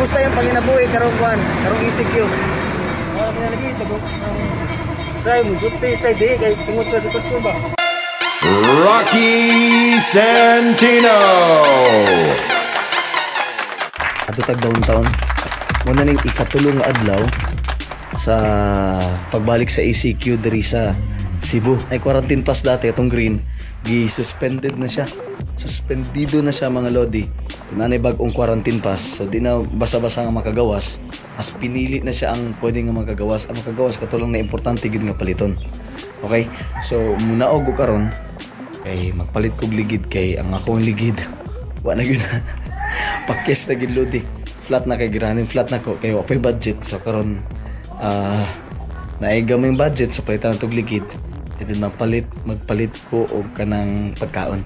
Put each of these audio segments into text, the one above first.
Kumusta yung panginabuhi karong kuan, karong ECQ? Wala na lagi tago. Try mo gute sa di kay tungod sa sitwasyon ba. Rocky Santino. Ato tag downtown. Muna ning ikatulong nga adlaw sa pagbalik sa ECQ diri sa Cebu. Ay, quarantine pass dati itong green, gi-suspended na siya. Suspendido na siya, mga lodi. Nanay bag-ong quarantine pass. So di na basta-basta nga makagawas. Mas pinili na siya ang pwede nga makagawas. Ang makagawas katulong na importante gid nga paliton. Okay? So munaog ko karon kay magpalit kog ligid kay ang akong ligid wa na gyud, pakyas na gid, lodi. Flat na kay giranin flat na ko kay wa pay budget. So karon naay gamay budget, so palitan na tog ligid and then magpalit ko og kanang pagkaon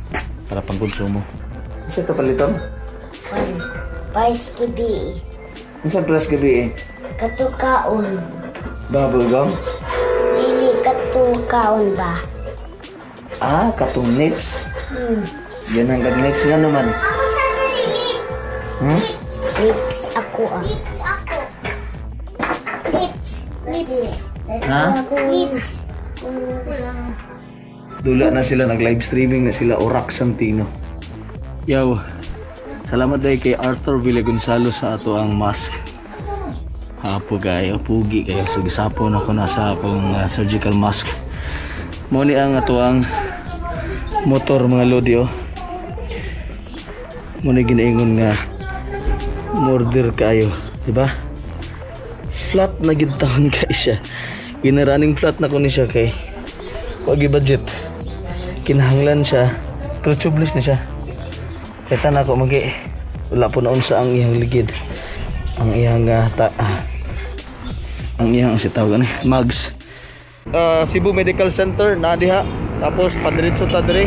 para pangkonsumo. Unsa to paliton? Pais gabi. Unsa plus gabi eh? Katukaon. Bubble gum? Dili katukaon ba? Ah, katong nips. Yan ang nips nga naman. Ako sa lips. Lips ako ah. Lips ako. Lips. Lips. Ha? Lips. Dula na sila, nag live streaming na sila Orak Santino. Yaw. Salamat dahil kay Arthur Villagonzalo sa ato ang mask. Hapo kayo, pugi kayo. So gisapon ako na sa akong surgical mask. Mo ni ang ato ang motor, mga lodi, oh. Mo ni ginaingon nga murder kayo, di ba? Flat na gid taon kay siya. Ginaraning flat na ko ni siya kay wag budget. Kinahanglan siya, pero tubeless na siya. Kaya na ako magi wala po naon sa ang iyang ligid. Ang iyang ang iyang si tawag ani mags. Cebu Medical Center na diha. Tapos padiretso ta diri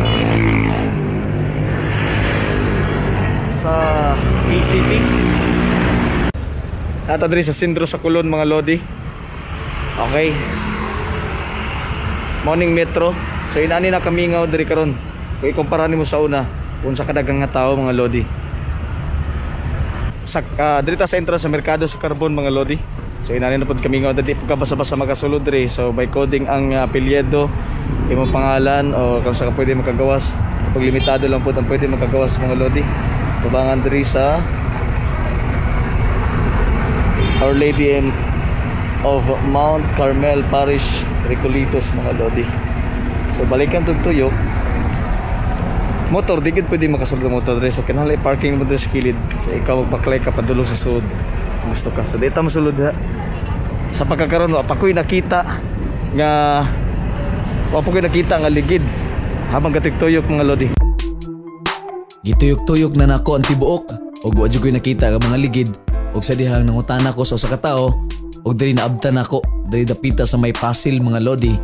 sa ACT. Nata diri sa sentro sa Colon, mga lodi. Okay. Morning metro. So inani na kamingaw diri karon. Kung ikumpara nimo sa una, kung sa kadaghang nga tao, mga lodi. Sa diri ta sa entrance sa merkado sa Carbon, mga lodi. So inani na pud kamingaw diri, pud ka basta-basta makasulod diri. So by coding ang apelyido, imong pangalan o kung sa ka pwede makagawas. Pag limitado lang pud ang pwede makagawas, mga lodi. Tubangan diri sa Our Lady of Mount Carmel Parish, Recoletos, mga lodi. So balikan tug tuyok. Motor di gid pwede makasulod ang motor diri, so kinahanglan i-parking mo diri sa kilid. So ikaw magpaklay ka padulong sa sud. Kung gusto ka. So dito mosulod ha. Sa pagkakaroon wa pa ko'y nakita nga ligid habang gatigtuyok, mga lodi. Gituyok-tuyok na nako ang tibuok ug wa jud ko'y nakita nga mga ligid ug sa dihang nangutana ko sa usa ka tawo ug diri naabtan nako diri dapita sa may pasil, mga lodi,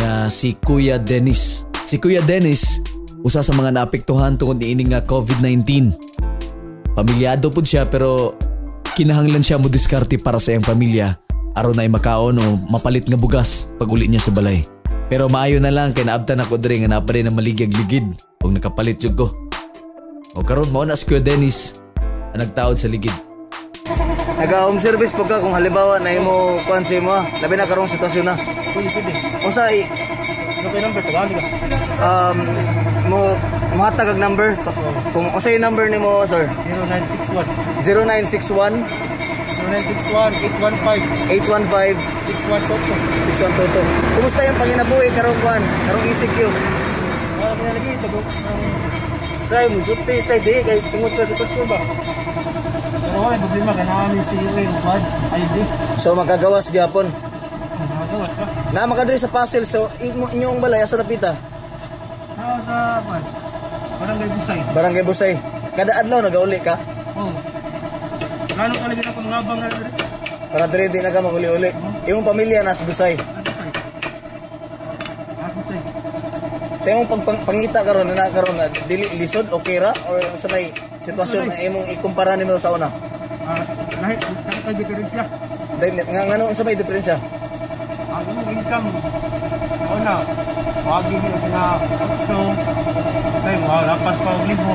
nga si Kuya Dennis. Si Kuya Dennis usa sa mga naapektuhan tungod niini nga COVID-19. Pamilyado pud siya pero kinahanglan siya mo diskarte para sa iyang pamilya aron na makaon o mapalit nga bugas pag uli niya sa balay. Pero maayo na lang kay naabtan ako diri nga naa pa rin ang maligyag ligid ug nakapalit jud ko. O karon mao na si Kuya Dennis ang nagtaod sa ligid. Naga-home service po ka kung halimbawa na imo kuan sa imo, labi na karong sitwasyon na. Pwede pwede. Unsa Ano kay number tagaan ka? Mo mohatag og number kung unsa yung number nimo, sir? 0961. 0961. 0961 815 815 6122. 6122. Kumusta yung panginabuhi karong kuan, karong ECQ? Wala na lagi tago. Try mo gute sa di kay tungod sa sitwasyon ba. Pero ay problema kay namin si Uwe ID. So makagawas gyapon. Nakagawas ka. Na makadiri sa Pasil, so inyong balay asa napita? Sa kwan. Barangay Busay. Barangay Busay. Kada adlaw nagauli ka? Oh. Lalo talaga na kung ngabang na diri. Para diri di na ka maguli-uli. Imong pamilya nas Busay. Busay. Sa imong pangita karon na karon na dili lisod, okay ra or sa may sitwasyon na imong ikumpara nimo sa una? Lahi kay diferensya. Dahil nga ngano, unsa may diferensya? Ang imong income una, wagi ni na otso. Ay, wow, lapas pa og libo.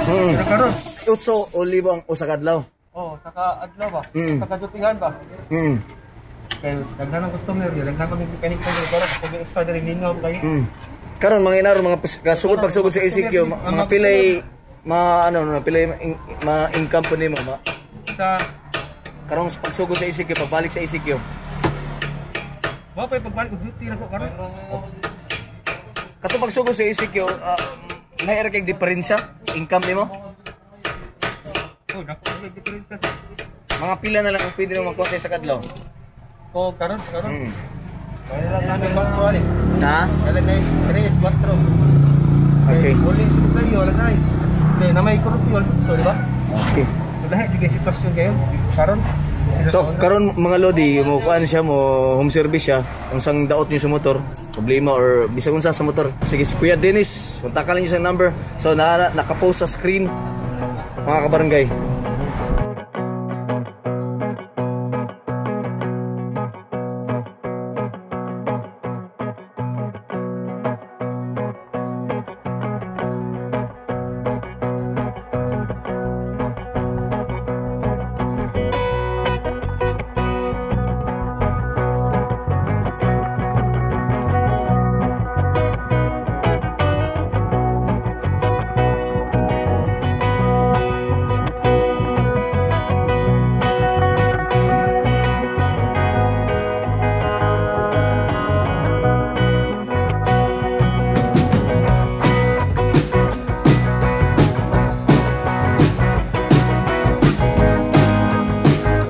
Pero karon, 8 o libo ang usa ka adlaw. Oh, Sa ka-adlaw ba? Sa kadutihan ba? Kaya daghan ang customer, daghan kami mechanic ko pero kung extra diri lingaw kayo. Karon mga inaro mga kasugod pagsugod sa ECQ, mga pilay ma ano na pilay ma income po nimo ma. Sa Karong pagsugod sa ECQ, pagbalik sa ECQ. Wa pa pagbalik og duty na ko karon. Kato pagsugod sa ECQ, naira kay diferensya income nimo? Oh, dako kay diferensya. Mga pila na lang ang pwede mo makuha sa kadlaw. Oh, karon karon. Kaya lang namin 4 ani. Na? Kaya lang 3 4. Okay. Uling sa iyo, wala nice. Kaya na may curfew so, di ba? Okay. Wala gyud sitwasyon kayo karon. So karon mga lodi mo kuan siya mo home service siya unsang daot niyo sa motor problema or bisag unsa sa motor. Sige si Kuya Dennis, kontakan niyo sa number. So na naka-post sa screen mga kabarangay.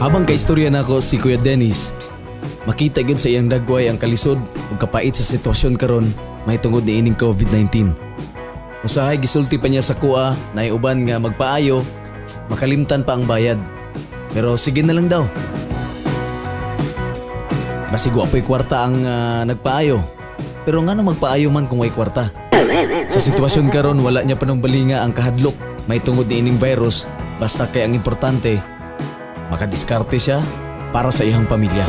Habang kaistorya nako si Kuya Dennis, makita gyud sa iyang dagway ang kalisod ug kapait sa sitwasyon karon mahitungod niining COVID-19. Usahay gisulti pa niya sa kuha na uban nga magpaayo, makalimtan pa ang bayad. Pero sige na lang daw. Basig wa po'y kwarta ang nagpaayo. Pero ngano magpaayo man kung way kwarta? Sa sitwasyon karon wala niya panumbalinga ang kahadlok mahitungod niining virus, basta kay ang importante makadiskarte siya para sa iyang pamilya.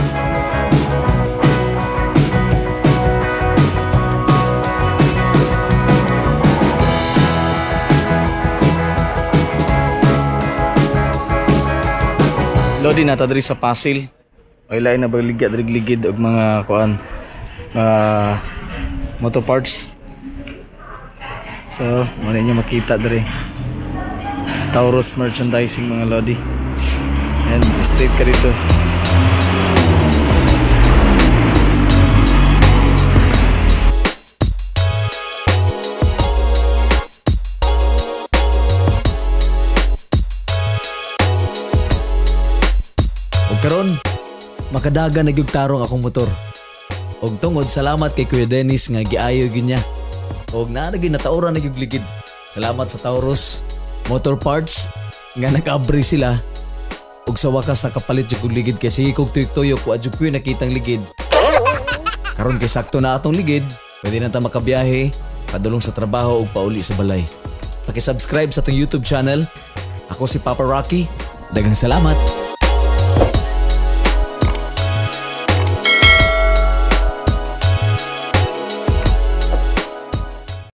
Lodi na ta diri sa Pasil. Ay lain na baligya diri ligid og mga kuan motor parts. So, mo ninyo makita diri. Taurus Merchandising mga lodi. And straight ka dito. Og karon, makadaga na gyud tarong akong motor. Og tungod salamat kay Kuya Dennis nga giayo gyud niya. Og naa na gyud natauran na gyud ligid. Salamat sa Taurus Motor Parts nga nag-abri sila. Og sa wakas nakapalit jud kog ligid kay sige kog tuyok-tuyok wa jud koy nakitang ligid. Karon kay sakto na atong ligid, pwede na ta makabiyahe, padulong sa trabaho ug pauli sa balay. Paki-subscribe sa atong YouTube channel. Ako si Papa Rocky. Daghang salamat.